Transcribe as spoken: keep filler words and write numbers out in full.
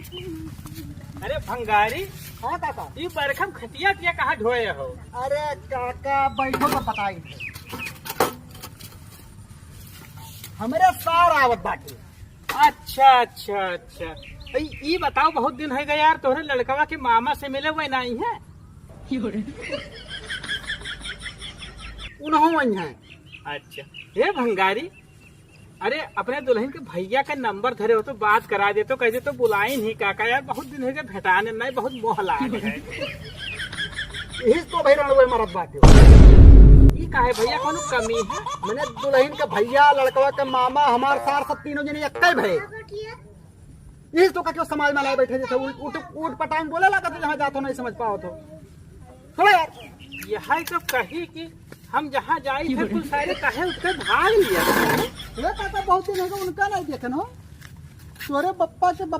अरे भंगारी, हाँ काका। ई बरखा में खटिया उटिया कहाँ ढोए हो? अरे काका, बैठो तो बताई। हमरे सार आवत बाटे। अच्छा, अच्छा, अच्छा। ई, ई बताओ, बहुत दिन है गया यार, तोहरे लड़कवा के मामा से मिले हुए नहीं है? उन्हों वही हैं। अच्छा, हे भंगारी, अरे अपने दुल्हन के भैया का नंबर धरे हो तो बात करा दे, तो कह दे तो बुलाइन ही काका यार, बहुत दिन है के भेटाने नहीं, बहुत मोह लाग है। यही तो भाई रणवे मरत बाटे। ई काहे भैया, कोनो कमी है? मैंने दुल्हन का भैया, लड़कवा का मामा, हमार सार, सब तीनों जने एक ही भाई। यही तो का क्यों समाज में लाए बैठे जैसे उठ, उठ, उठ पटांग बोले लगा तो जहाँ जात हो नहीं समझ पाओ तो। थोड़ा यार। यही तो कही कि हम जहाँ जाई थे कुल सारे काहे उठ के भाग लिया। ये काका बहुत दिन हो गए उनका नहीं देखे हो। तोरे बप्पा के बप्पा